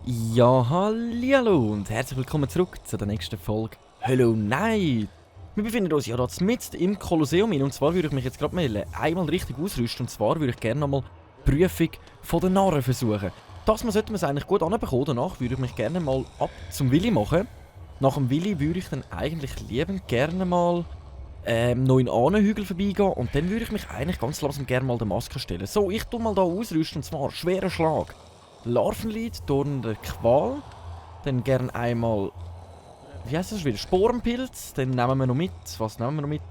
Ja, hallihallo und herzlich willkommen zurück zu der nächsten Folge Hollow Knight. Wir befinden uns ja hier mitten im Kolosseum und zwar würde ich mich jetzt gerade mal einmal richtig ausrüsten und zwar würde ich gerne nochmal die Prüfung von den Narren versuchen. Das sollten wir es eigentlich gut anbekommen, danach würde ich mich gerne mal ab zum Willi machen. Nach dem Willi würde ich dann eigentlich liebend gerne mal noch in Ahnenhügel vorbeigehen und dann würde ich mich eigentlich ganz langsam gerne mal der Maske stellen. So, ich tue mal hier ausrüsten und zwar schwerer Schlag. Larvenlied, Dornender Qual, dann gern einmal, wie heisst das wieder, Sporenpilz, dann nehmen wir noch mit, was nehmen wir noch mit?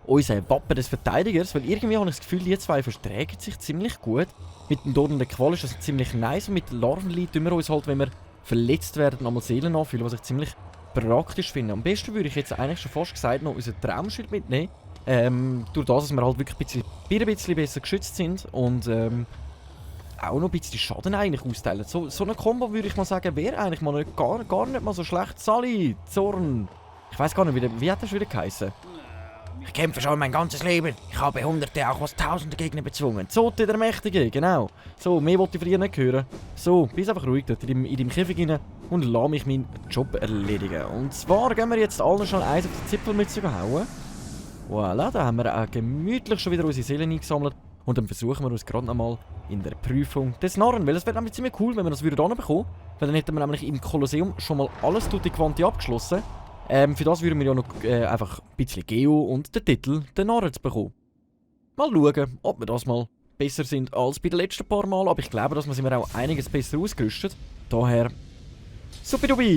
Unser Wappen des Verteidigers, weil irgendwie habe ich das Gefühl, die zwei verträgen sich ziemlich gut. Mit dem Dornender Qual ist das ziemlich nice und mit Larvenlied tun wir uns halt, wenn wir verletzt werden, nochmal Seelen anfühlen, was ich ziemlich praktisch finde. Am besten würde ich jetzt eigentlich schon fast gesagt noch unseren Traumschild mitnehmen, durch das, dass wir halt wirklich ein bisschen besser geschützt sind und auch noch ein bisschen Schaden eigentlich austeilen. So eine Combo würde ich mal sagen, wäre eigentlich mal nicht, gar nicht mal so schlecht. Sally, Zorn. Ich weiß gar nicht, wie hat das wieder geheißen? Ich kämpfe schon mein ganzes Leben. Ich habe Hunderte, auch was Tausende Gegner bezwungen. Zote der Mächtige, genau. So, mehr wollte ich von dir nicht hören. So, bist einfach ruhig dort in deinem Käfig rein und lass mich meinen Job erledigen. Und zwar gehen wir jetzt allen schon eins auf die Zipfelmütze hauen. Voilà, da haben wir auch gemütlich schon wieder unsere Seelen eingesammelt. Und dann versuchen wir uns gerade nochmal in der Prüfung des Narren. Weil es wäre nämlich ziemlich cool, wenn wir das hinbekommen würden. Weil dann hätten wir nämlich im Kolosseum schon mal alles tutti quanti abgeschlossen. Für das würden wir ja noch einfach ein bisschen Geo und den Titel «Den Narren» zu bekommen. Mal schauen, ob wir das mal besser sind als bei den letzten paar Mal. Aber ich glaube, dass wir auch einiges besser ausgerüstet. Daher... Supidubi,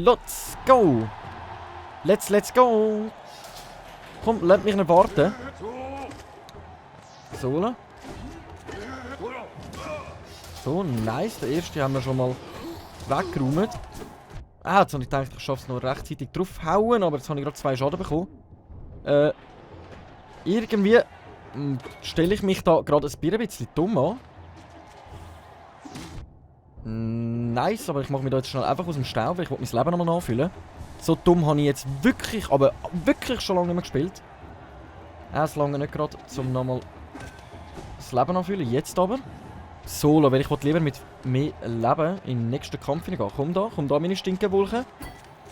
let's go! Let's go! Komm, lasst mich nicht warten. So, nice. Der erste haben wir schon mal weggeräumt. Jetzt habe ich gedacht, ich schaffe es noch rechtzeitig draufhauen, aber jetzt habe ich gerade 2 Schaden bekommen. Irgendwie stelle ich mich da gerade ein bisschen dumm an. Nice, aber ich mache mich da jetzt schnell einfach aus dem Staub, weil ich will mein Leben nochmal nachfüllen. So dumm habe ich jetzt wirklich, aber wirklich schon lange nicht mehr gespielt. Es lange nicht gerade, um nochmal das Leben anfüllen. Jetzt aber. Solo, weil ich lieber mit mehr Leben in den nächsten Kampf hineingehen. Komm da meine Stinkenwolke.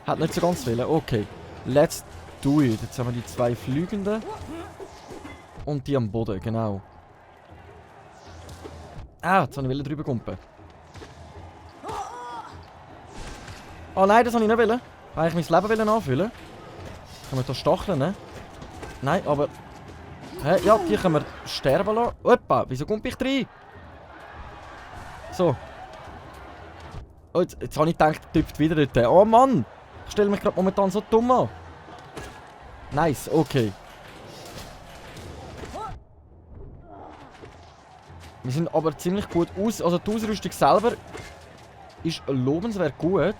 Hat nicht so ganz wollen. Okay. Let's do it. Jetzt haben wir die 2 Fliegenden. Und die am Boden, genau. Jetzt habe ich drüber kumpen. Oh nein, das habe ich nicht wollen. Habe ich mein Leben anfüllen. Können wir da stacheln, ne? Nein, aber... ja, die können wir sterben lassen. Opa, wieso kommt ich rein? So. Oh, jetzt habe ich gedacht, der Typ wieder dort. Oh Mann! Ich stelle mich gerade momentan so dumm an. Nice, okay. Wir sind aber ziemlich gut aus. Also die Ausrüstung selber ist lobenswert gut.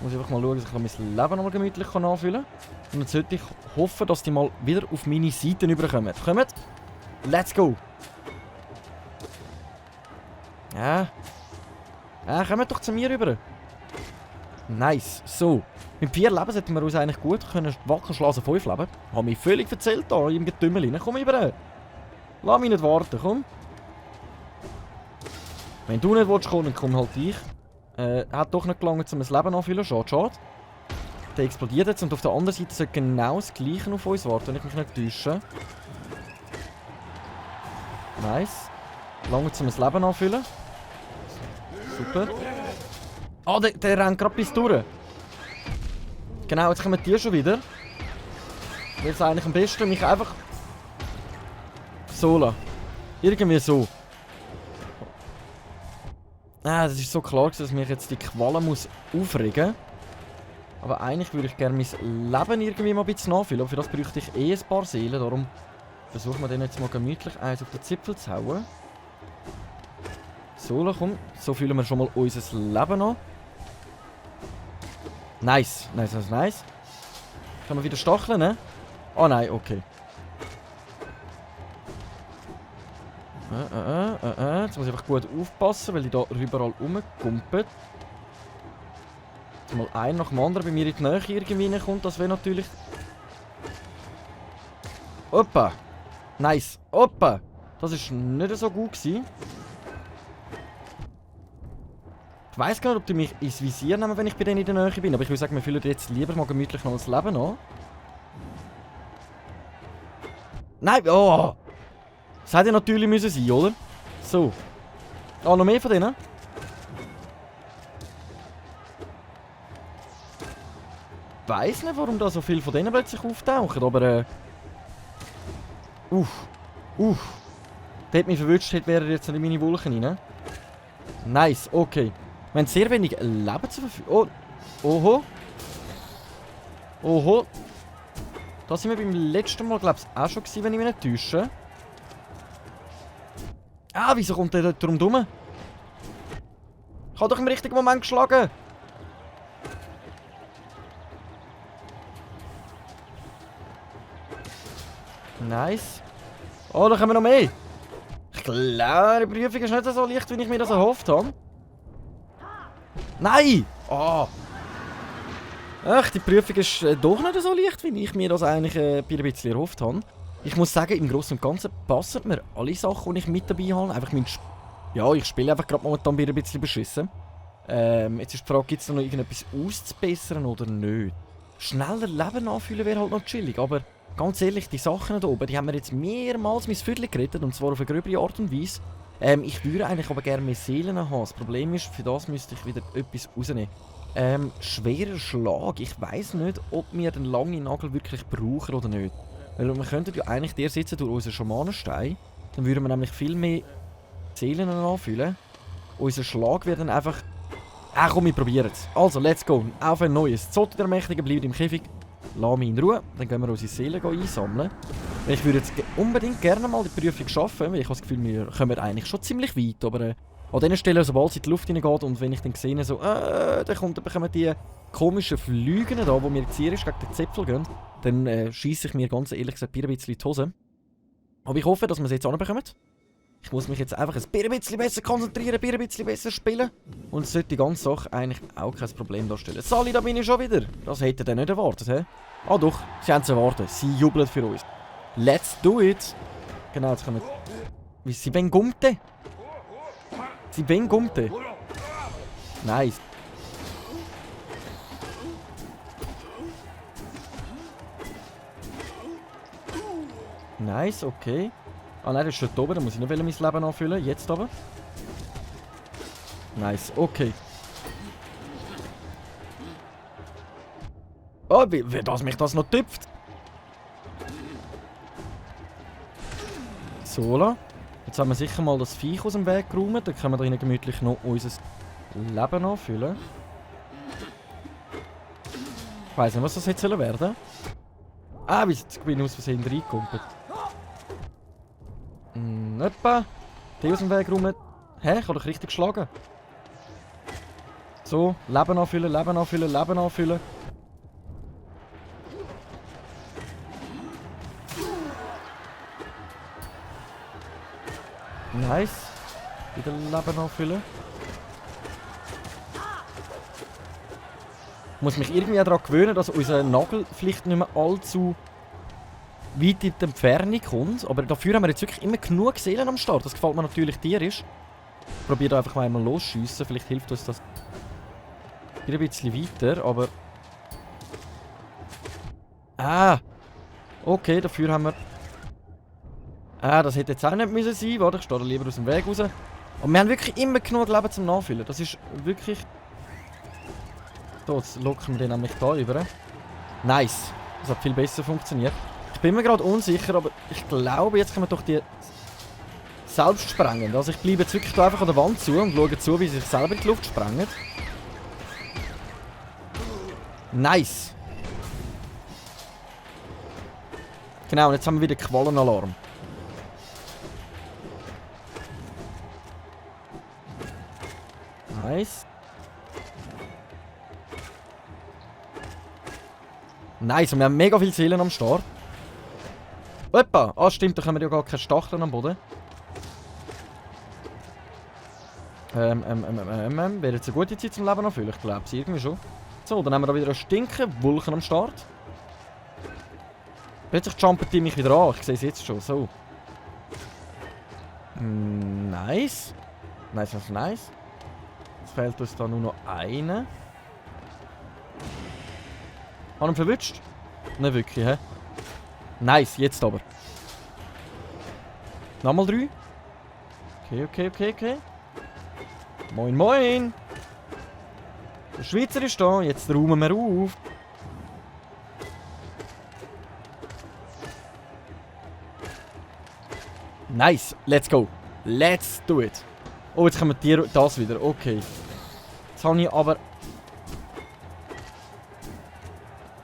Muss ich einfach mal schauen, dass ich mein Leben nochmal gemütlich anfüllen kann. Und jetzt sollte ich hoffen, dass die mal wieder auf meine Seite überkommen. Kommt! Let's go! Ja. Kommt doch zu mir rüber. Nice. So. Mit 4 Leben sollten wir uns eigentlich gut können wacker schlagen 5 Leben. Habe mich völlig erzählt da im Getümmel. Komm rüber. Lass mich nicht warten, komm. Wenn du nicht willst kommen, dann komm halt ich. Hat doch nicht gelangt, um ein Leben anfüllen. Schade. Der explodiert jetzt und auf der anderen Seite sollte genau das Gleiche auf uns warten, wenn ich mich nicht täusche. Nice. Langt, um ein Leben anfüllen. Super. Der rennt gerade bis durch. Genau, jetzt kommen die schon wieder. Wäre es eigentlich am besten, mich einfach so lassen. Irgendwie so. Das ist so klar, dass mich jetzt die Qualen muss aufregen. Aber eigentlich würde ich gerne mein Leben irgendwie mal ein bisschen nachfüllen. Aber für das bräuchte ich ein paar Seelen. Darum versuchen wir den jetzt mal gemütlich eins auf den Zipfel zu hauen. So, komm. So füllen wir schon mal unser Leben an. Nice. Nice. Können wir wieder stacheln, ne? Oh nein, okay. Jetzt muss ich einfach gut aufpassen, weil die da überall rumkumpen. jetzt mal einen nach dem anderen bei mir in die Nähe irgendwie reinkommt, das wäre natürlich... Opa! Nice! Opa! Das war nicht so gut gewesen. Ich weiss gar nicht, ob die mich ins Visier nehmen, wenn ich bei denen in der Nähe bin, aber ich würde sagen, wir füllen jetzt lieber mal gemütlich noch das Leben an. Nein! Oh! Das hätte ja natürlich müssen sein, oder? So. Ah, noch mehr von denen? Ich weiss nicht, warum da so viele von denen plötzlich auftauchen, aber Der hat mich verwünscht, wäre er jetzt in meine Wolken rein. Nice, okay. Wir haben sehr wenig Leben zur Verfügung. Oh. Oho. Oho. Das sind wir beim letzten Mal, glaube ich, auch schon gewesen, wenn ich mich nicht täusche. Ah, wieso kommt der dort drum rum? Ich habe doch im richtigen Moment geschlagen. Nice. Oh, da kommen wir noch mehr. Ich glaube, die Prüfung ist nicht so leicht, wie ich mir das erhofft habe. Nein! Oh. Ach, die Prüfung ist doch nicht so leicht, wie ich mir das eigentlich ein bisschen erhofft habe. Ich muss sagen, im Großen und Ganzen passen mir alle Sachen, die ich mit dabei habe. Einfach ja, ich spiele einfach gerade momentan ein bisschen beschissen. Jetzt ist die Frage, gibt es noch irgendetwas auszubessern oder nicht? Schneller Leben anfühlen wäre halt noch chillig, aber ganz ehrlich, die Sachen da oben, die haben mir jetzt mehrmals mein Viertel gerettet, und zwar auf eine gröbere Art und Weise. Ich würde eigentlich aber gerne mehr Seelen haben. Das Problem ist, für das müsste ich wieder etwas rausnehmen. Schwerer Schlag. Ich weiss nicht, ob wir den langen Nagel wirklich brauchen oder nicht. Weil wir könnten ja eigentlich der sitzen durch unseren Schamanenstein. Dann würden wir nämlich viel mehr Seelen anfühlen. Unser Schlag wird dann einfach... komm, wir probieren es. Also, let's go. Auf ein neues. Zotte der Mächtige bleibt im Käfig. Lass mich in Ruhe. Dann gehen wir unsere Seelen einsammeln. Ich würde jetzt unbedingt gerne mal die Prüfung schaffen, weil ich habe das Gefühl, wir kommen eigentlich schon ziemlich weit. Aber an diesen Stellen, sobald sie in die Luft hineingeht und wenn ich dann sehe, so, dann bekommen die komischen Flüge da, die mir jetzt hier gegen den Zäpfel gehen, dann schiesse ich mir ganz ehrlich gesagt ein bisschen in die Hose. Aber ich hoffe, dass wir es jetzt anbekommen. Ich muss mich jetzt einfach ein bisschen besser konzentrieren, ein bisschen besser spielen. Und es sollte die ganze Sache eigentlich auch kein Problem darstellen. Sally, da bin ich schon wieder. Das hätte ihr nicht erwartet, hä? Ah doch, sie haben es erwartet. Sie jubeln für uns. Let's do it! Genau, jetzt kommen wir... Sie ben gumte? Sie ben gumte? Nice. Nice, okay. Ah nein, das ist schon oben, da muss ich noch mein Leben anfüllen. Jetzt aber. Nice, okay. Oh, wie dass mich das noch tüpft. So, jetzt haben wir sicher mal das Viech aus dem Weg geräumt. Dann können wir da hinten gemütlich noch unser Leben anfüllen. Ich weiss nicht, was das jetzt werden soll. Ah, wie ich bin aus Versehen reingekommen. Etwa. Die aus dem Weg räumen. Hä? Ich habe doch richtig geschlagen. So, Leben anfüllen, Leben anfüllen, Leben anfüllen. Nice. Wieder Leben anfüllen. Ich muss mich irgendwie daran gewöhnen, dass unser Nagel vielleicht nicht mehr allzu weit in die Entfernung kommt. Aber dafür haben wir jetzt wirklich immer genug Seelen am Start. Das gefällt mir natürlich tierisch. Ich probiere da einfach mal losschiessen. Vielleicht hilft uns das wieder ein bisschen weiter, aber... Okay, dafür haben wir... das hätte jetzt auch nicht müssen sein. Warte, ich stehe da lieber aus dem Weg raus. Aber wir haben wirklich immer genug Leben zum Nachfüllen. Das ist wirklich... So, jetzt locken wir den nämlich da über. Nice. Das hat viel besser funktioniert. Ich bin mir gerade unsicher, aber ich glaube, jetzt können wir doch die selbst sprengen. Also ich bleibe jetzt wirklich da einfach an der Wand zu und schaue zu, wie sie sich selber in die Luft sprengen. Nice. Genau, und jetzt haben wir wieder Qualenalarm. Nice. Nice, und wir haben mega viele Seelen am Start. Oppa! Ah, stimmt, da haben wir ja gar keine Stacheln am Boden. Wäre jetzt eine gute Zeit zum Leben anfüllen? Ich glaube es irgendwie schon. So, dann haben wir da wieder einen Stinkenwulchen am Start. Plötzlich jumpen die mich wieder an. Ich sehe es jetzt schon. So. Nice. Nice, nice, nice. Jetzt fehlt uns da nur noch einer. Haben ihn verwünscht? Nicht wirklich, hä? Nice, jetzt aber. Nochmal 3. Okay, okay, okay, okay. Moin, moin. Der Schweizer ist da. Jetzt räumen wir auf. Nice, let's go. Let's do it. Oh, jetzt kommen das wieder. Okay. Jetzt habe ich aber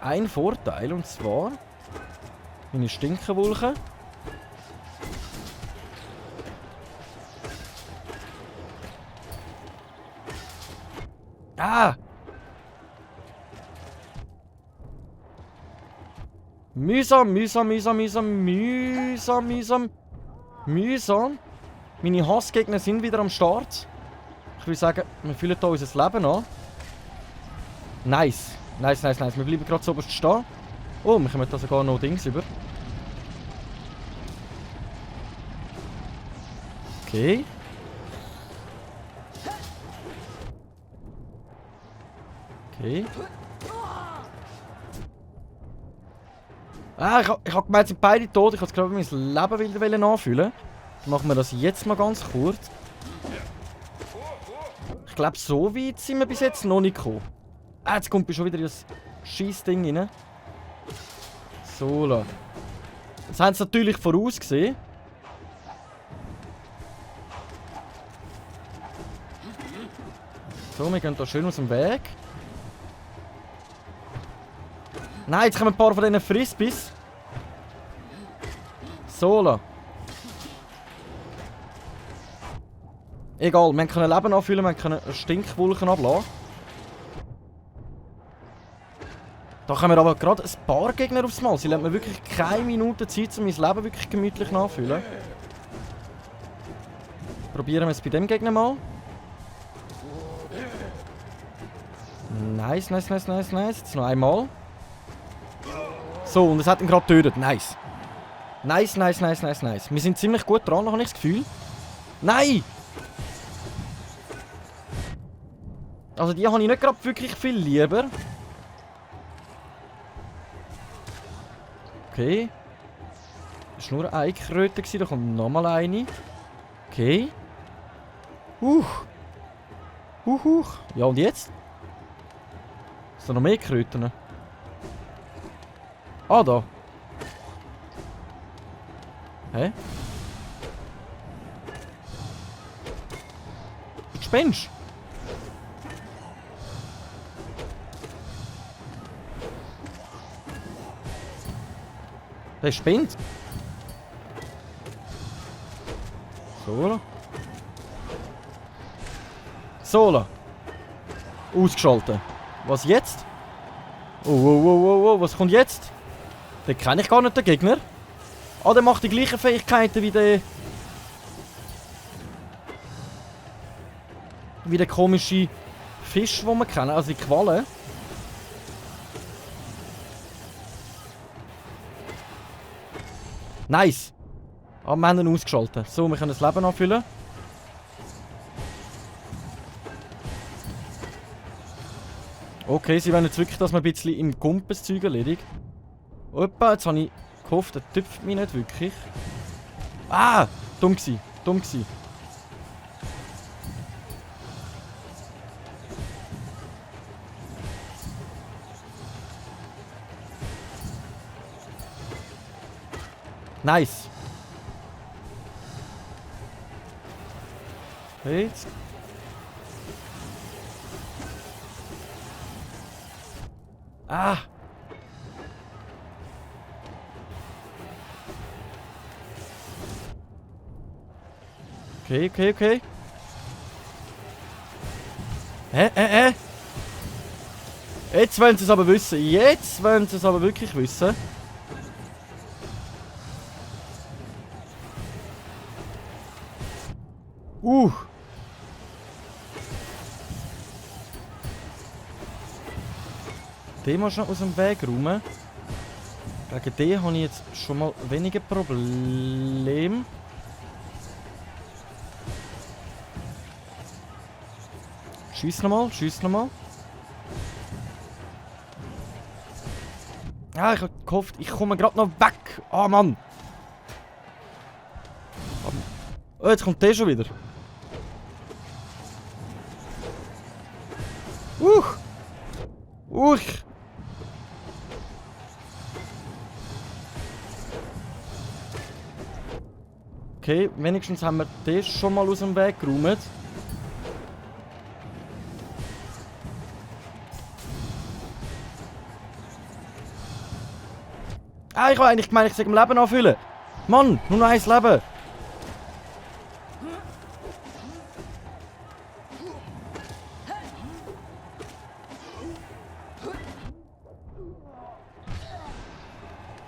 einen Vorteil, und zwar meine Stinkenwulchen. Ah! Mühsam, mühsam, mühsam, mühsam, mühsam, mühsam. Mühsam. Meine Hassgegner sind wieder am Start. Ich würde sagen, wir füllen hier unser Leben an. Nice. Nice, nice, nice. Wir bleiben gerade so oberst stehen. Oh, wir kommen da sogar noch Dings über. Okay. Okay. Ah, ich hab gemeint, sind beide tot. Ich wollte gerade mein Leben wieder anfühlen. Dann machen wir das jetzt mal ganz kurz. Ich glaube, so weit sind wir bis jetzt noch nicht gekommen. Ah, jetzt kommt schon wieder das Scheiss-Ding rein. So, la. Das haben sie natürlich vorausgesehen. So, wir gehen da schön aus dem Weg. Nein, jetzt kommen ein paar von diesen Frisbees. So, la. Egal, wir können Leben anfüllen, wir können Stinkwolken ablassen. Da kommen wir aber gerade ein paar Gegner aufs Mal. Sie lassen mir wirklich keine Minute Zeit, um mein Leben wirklich gemütlich nachzufüllen. Probieren wir es bei dem Gegner mal. Nice, nice, nice, nice, nice. Jetzt noch einmal. So, und es hat ihn gerade getötet. Nice. Nice, nice, nice, nice, nice. Wir sind ziemlich gut dran, habe ich das Gefühl. Nein! Also die habe ich nicht gerade wirklich viel lieber. Okay. Das war nur eine Kröte, da kommt nochmal eine. Okay. Ja, und jetzt? Ist da noch mehr Kröten? Ah, da. Hä? Du spinnst? Der spinnt. So. So. Ausgeschaltet. Was jetzt? Oh, was kommt jetzt? Den kenne ich gar nicht, den Gegner. Ah, der macht die gleichen Fähigkeiten wie der... Wie der komische Fisch, den wir kennen, also die Qualle. Nice! Ah, wir haben ihn ausgeschaltet. So, wir können das Leben anfüllen. Okay, sie wollen jetzt wirklich, dass man ein bisschen im Kumpels Zeug erledigt. Opa, jetzt habe ich gehofft, der tüpft mich nicht wirklich. Ah! Dumm gsi, dumm gsi. Nice. Jetzt. Ah. Okay. Hä? Jetzt wollen sie es aber wissen. Jetzt wollen sie es aber wirklich wissen. Den mal schon aus dem Weg räumen. Wegen dem habe ich jetzt schon mal weniger Probleme. Schieß nochmal, schieß nochmal. Ja, ich hab gehofft, ich komme gerade noch weg. Ah, Mann. Oh, jetzt kommt der schon wieder. Uch. Okay, wenigstens haben wir den schon mal aus dem Weg geräumt. Ah, ich habe eigentlich gemeint, ich soll im Leben anfüllen. Mann, nur noch ein Leben.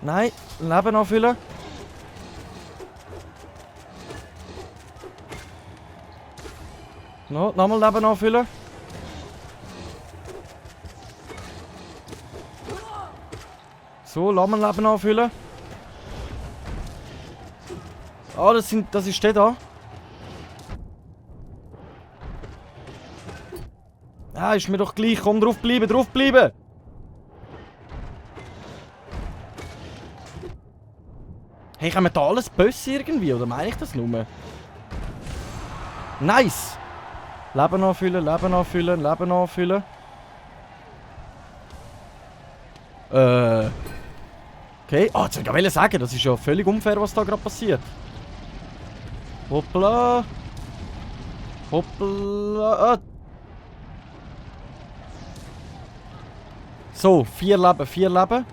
Nein, Leben anfüllen. No, nochmal Leben anfüllen. So, lass mal Leben anfüllen. Ah, das ist der da. Ah, ist mir doch gleich. Komm, draufbleiben, draufbleiben. Hey, können wir da alles Böse irgendwie? Oder meine ich das nur? Nice! Leben anfüllen, Leben anfüllen, Leben anfüllen. Okay. Ah, jetzt wollte ich sagen, das ist ja völlig unfair, was da gerade passiert. Hoppla. Hoppla. Ah. So, 4 Leben, 4 Leben.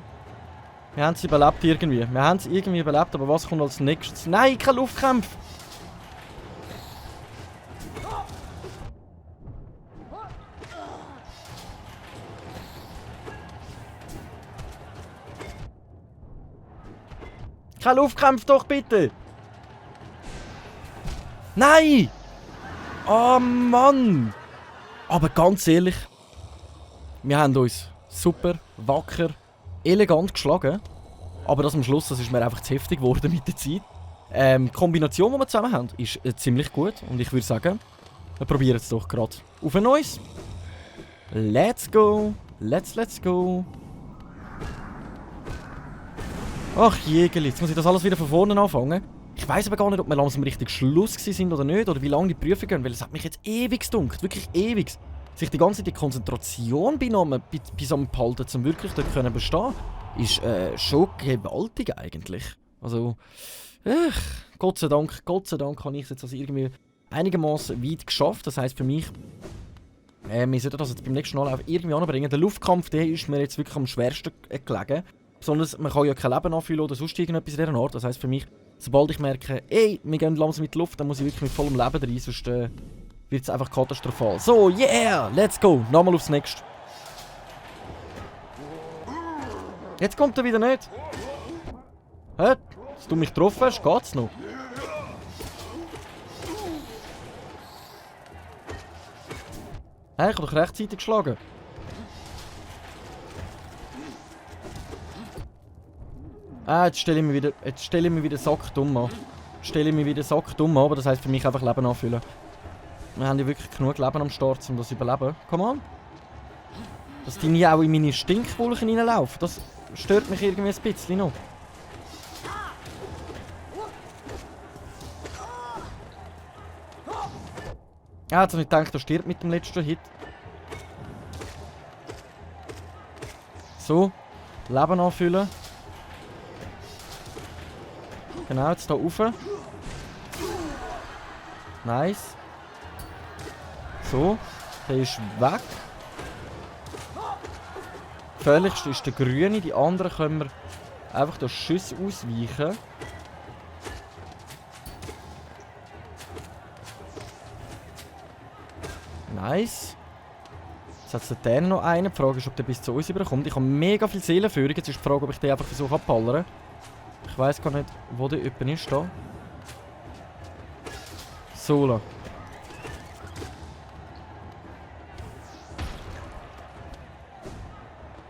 Wir haben es überlebt irgendwie. Wir haben es irgendwie überlebt, aber was kommt als nächstes? Nein, kein Luftkampf! Kein Luftkampf doch bitte! Nein! Oh Mann! Aber ganz ehrlich, wir haben uns super, wacker, elegant geschlagen. Aber das am Schluss, das ist mir einfach zu heftig geworden mit der Zeit. Die Kombination, die wir zusammen haben, ist ziemlich gut. Und ich würde sagen, wir probieren es doch gerade auf ein neues. Let's go! Let's go! Ach Jägerli, jetzt muss ich das alles wieder von vorne anfangen. Ich weiss aber gar nicht, ob wir langsam richtig Schluss sind oder nicht. Oder wie lange die Prüfungen gehen, weil es hat mich jetzt ewig gedunkt. Wirklich ewig. Sich die ganze Zeit die Konzentration bei so einem behalten, um wirklich dort bestehen können, ist schon gewaltig eigentlich. Also, Gott sei Dank habe ich es jetzt also irgendwie einigermaßen weit geschafft. Das heisst für mich, wir sollten das jetzt beim nächsten Mal irgendwie anbringen. Der Luftkampf, der ist mir jetzt wirklich am schwersten gelegen. Besonders, man kann ja kein Leben anfühlen oder sonst irgendetwas in dieser Art. Das heisst für mich, sobald ich merke, ey, wir gehen langsam mit der Luft, dann muss ich wirklich mit vollem Leben rein, sonst wird es einfach katastrophal. So, yeah, let's go. Nochmal aufs Nächste. Jetzt kommt er wieder nicht. Hä? Dass du mich getroffen hast, geht's noch? Hä, ich habe doch rechtzeitig geschlagen. Ah, jetzt stelle ich mich wieder sackdumm an. Aber das heisst für mich einfach Leben anfüllen. Wir haben ja wirklich genug Leben am Start, um das zu überleben. Come on. Dass die nie auch in meine Stinkwolken reinlaufen, das stört mich irgendwie ein bisschen noch. Ja, jetzt habe ich gedacht, er stirbt mit dem letzten Hit. So, Leben anfüllen. Genau, jetzt hier rauf. Nice. So, der ist weg. Gefährlichst ist der grüne, die anderen können wir einfach durch Schüsse ausweichen. Nice. Jetzt hat der noch einen. Die Frage ist, ob der bis zu uns überkommt. Ich habe mega viel Seelenführung. Jetzt ist die Frage, ob ich den einfach versuche abzuballern. Ich weiß gar nicht, wo der jemand ist da. So.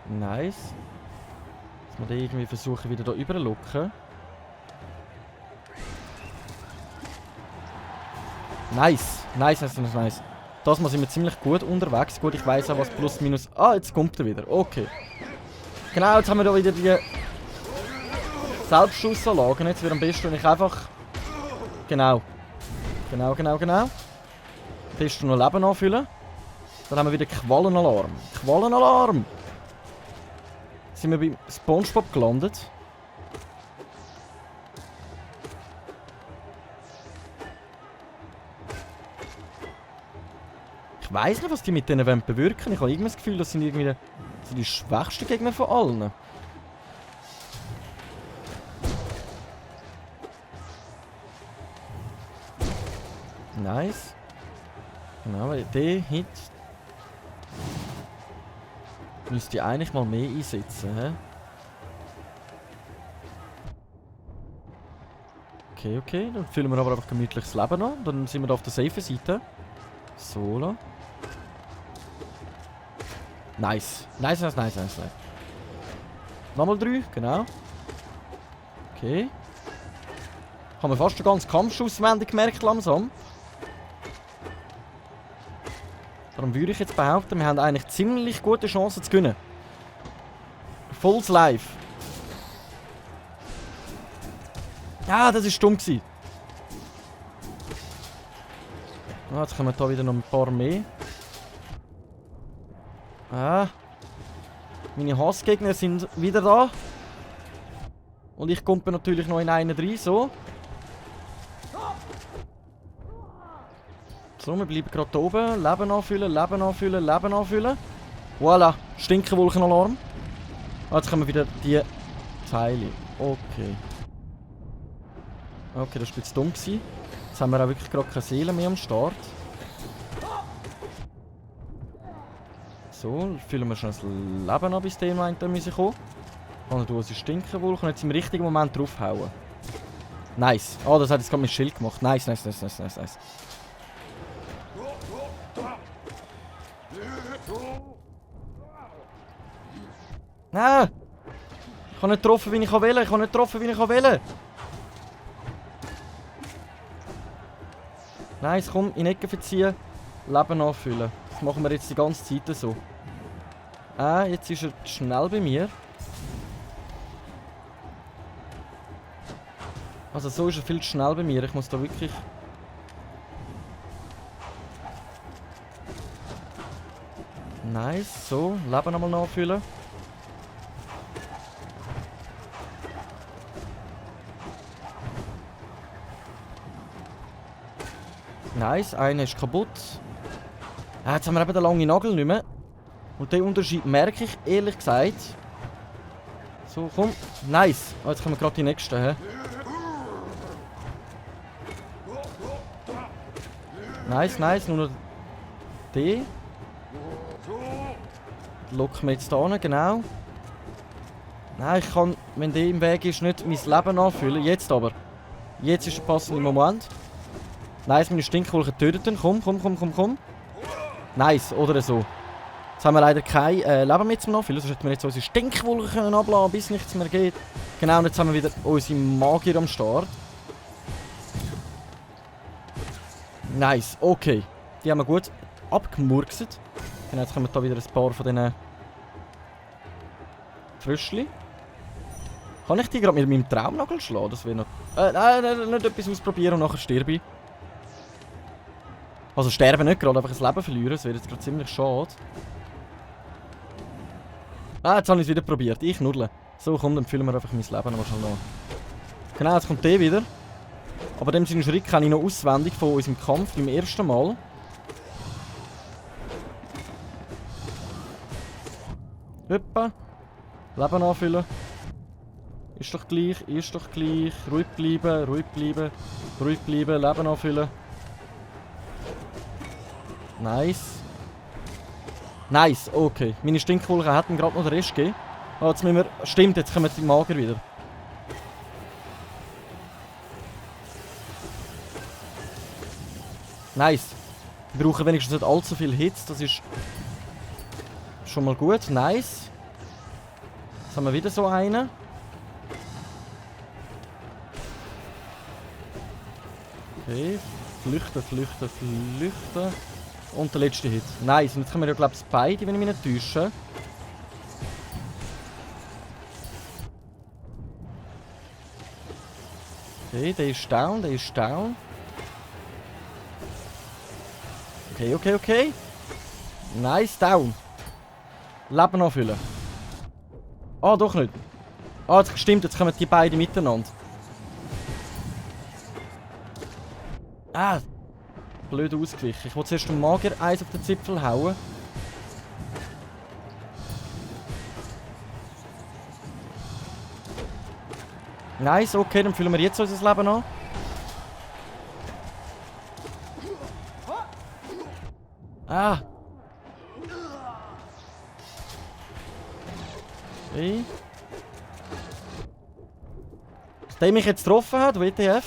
Nice. Dass wir den irgendwie versuchen, wieder da rüberzulocken. Nice. Nice, nice, nice, nice. Das Mal sind wir ziemlich gut unterwegs. Gut, ich weiss auch, was plus minus... Ah, jetzt kommt er wieder. Okay. Genau, jetzt haben wir da wieder die Selbstschussanlagen. Jetzt wäre am besten, wenn ich einfach... Genau. Genau. Am besten noch Leben anfüllen. Dann haben wir wieder Quallenalarm. Quallenalarm! Sind wir beim SpongeBob gelandet. Ich weiss nicht, was die mit denen bewirken wollen. Ich habe irgendwie das Gefühl, das sind irgendwie die schwächsten Gegner von allen. Nice. Genau, der Hit müsste ich eigentlich mal mehr einsetzen. He? Okay, dann füllen wir aber einfach gemütlich das Leben an. Dann sind wir da auf der safen Seite. So. Nice. Nice. Nochmal 3, genau. Okay. Haben wir fast den ganzen Kampfschuss gemerkt langsam. Darum würde ich jetzt behaupten, wir haben eigentlich ziemlich gute Chancen zu gewinnen. Volles Live. Ah, das war dumm. Ah, jetzt kommen da wieder noch ein paar mehr. Ah. Meine Hassgegner sind wieder da. Und ich komme natürlich noch in einen rein, so. So, wir bleiben gerade da oben. Leben anfüllen. Voilà, Stinkenwolkenalarm. Ah, jetzt kommen wieder die Teile. Okay. Okay, das war jetzt dumm. Jetzt haben wir auch wirklich gerade keine Seele mehr am Start. So, füllen wir schon das Leben an, bis der meint, da müssen kommen. Kann du unsere Stinkenwolke und jetzt im richtigen Moment draufhauen. Nice. Ah, das hat jetzt gerade mein Schild gemacht. Nice. Ah! Ich habe nicht getroffen, wie ich will. Nice, komm, in die Ecke verziehen. Leben anfüllen. Das machen wir jetzt die ganze Zeit so. Ah, jetzt ist er schnell bei mir. Also so ist er viel zu schnell bei mir. Ich muss da wirklich... Nice, so. Leben nochmal nachfüllen. Nice, einer ist kaputt. Ah, jetzt haben wir eben den langen Nagel nicht mehr. Und den Unterschied merke ich, ehrlich gesagt. So, komm. Nice. Oh, jetzt kommen wir gerade die nächsten. He? Nice. Nur noch den. Locken wir jetzt da hin, genau. Nein, ich kann, wenn der im Weg ist, nicht mein Leben anfüllen. Jetzt aber. Jetzt ist der passende Moment. Nice, meine Stinkwolke tötet ihn. Komm. Nice, oder so. Jetzt haben wir leider kein Leben mehr zum Nachfüllen. Sonst hätten wir jetzt unsere Stinkwolke abladen können, bis nichts mehr geht. Genau, und jetzt haben wir wieder unsere Magier am Start. Nice, okay. Die haben wir gut abgemurkset. Genau, jetzt kommen da wieder ein paar von diesen Fröschli. Kann ich die gerade mit meinem Traumnagel schlagen? Das wäre noch... Nein, nicht etwas ausprobieren und nachher sterbe ich. Also sterben nicht gerade, einfach ein Leben verlieren. Das wäre jetzt gerade ziemlich schade. Ah, jetzt habe ich es wieder probiert. Ich nuddle. So, komm, dann füllen wir einfach mein Leben nochmal schnell nach. Genau, jetzt kommt der wieder. Aber dem seinen Schritt kenne ich noch auswendig von unserem Kampf beim ersten Mal. Hoppa. Leben anfüllen. Ist doch gleich. Ruhig bleiben. Leben anfüllen. Nice, okay. Meine Stinkwolke hätten gerade noch den Rest gegeben. Oh, jetzt müssen wir... Stimmt, jetzt kommen die Magier wieder. Nice. Wir brauchen wenigstens nicht allzu viele Hits, das ist schon mal gut. Nice. haben wir wieder so einen. Okay, flüchten, flüchten, flüchten. Und der letzte Hit. Nice, und jetzt können wir ja, glaube ich, beide, wenn ich mich nicht täusche. Okay, der ist down, der ist down. Okay, okay, okay. Nice, down. Leben anfüllen. Ah, doch nicht. Ah, das stimmt, jetzt kommen die beiden miteinander. Ah, blöd ausgewichen. Ich wollte zuerst dem Mager eins auf den Zipfel hauen. Nice, okay, dann füllen wir jetzt unser Leben an. Ah. Okay. Dass der mich jetzt getroffen hat, WTF.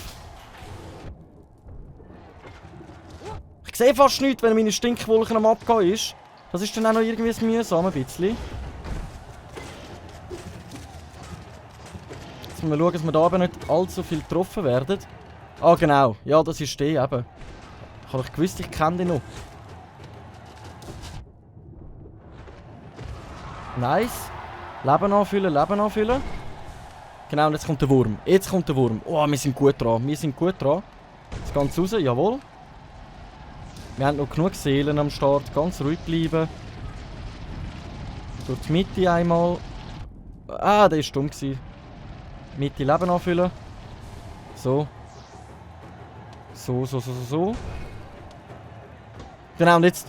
Ich sehe fast nichts, wenn meine Stinkwolke am Abgehen ist. Das ist dann auch noch irgendwie mühsam, ein bisschen. Jetzt müssen wir schauen, dass wir da eben nicht allzu viel getroffen werden. Ah, genau. Ja, das ist der eben. Ich habe doch gewusst, ich kenne den noch. Nice. Leben anfüllen, Leben anfüllen. Genau, und jetzt kommt der Wurm. Jetzt kommt der Wurm. Oh, wir sind gut dran. Wir sind gut dran. Jetzt ganz raus, jawohl. Wir haben noch genug Seelen am Start. Ganz ruhig bleiben. Durch die Mitte einmal. Ah, der war dumm. Mitte Leben anfüllen. So. So. Genau, und jetzt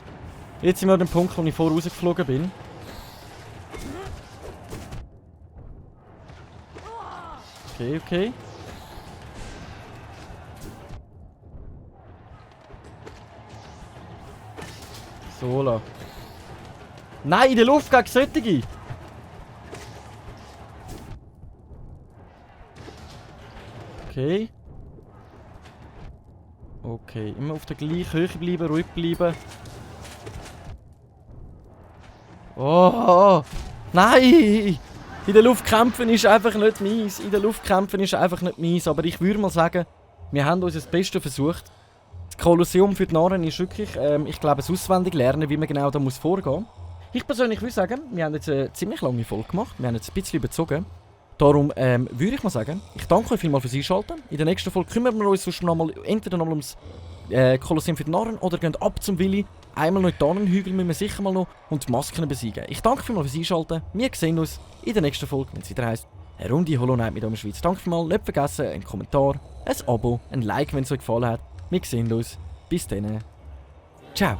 sind wir an dem Punkt, wo ich vorher rausgeflogen bin. Okay, okay. So, la. Nein, in der Luft gegen solche! Okay. Okay, immer auf der gleichen Höhe bleiben, ruhig bleiben. Oh! Nein! In der Luft kämpfen ist einfach nicht meins. In der Luft kämpfen ist einfach nicht meins. Aber ich würde mal sagen, wir haben uns das Beste versucht. Das Kolosseum für die Narren ist wirklich, ich glaube, ein auswendig lernen, wie man genau da muss vorgehen. Ich persönlich würde sagen, wir haben jetzt eine ziemlich lange Folge gemacht. Wir haben jetzt ein bisschen überzogen. Darum würde ich mal sagen, ich danke euch vielmals fürs Einschalten. In der nächsten Folge kümmern wir uns sonst noch mal, entweder noch mal ums Kolosseum für die Narren oder gehen ab zum Willi. Einmal noch in die Tannenhügel müssen wir sicher mal noch und die Masken besiegen. Ich danke vielmals fürs Einschalten. Wir sehen uns in der nächsten Folge, wenn es wieder heisst, eine Runde Hollow Knight mit der Schweiz. Danke vielmals, nicht vergessen, einen Kommentar, ein Abo, ein Like, wenn es euch gefallen hat. Wir sehen uns. Bis dann. Ciao.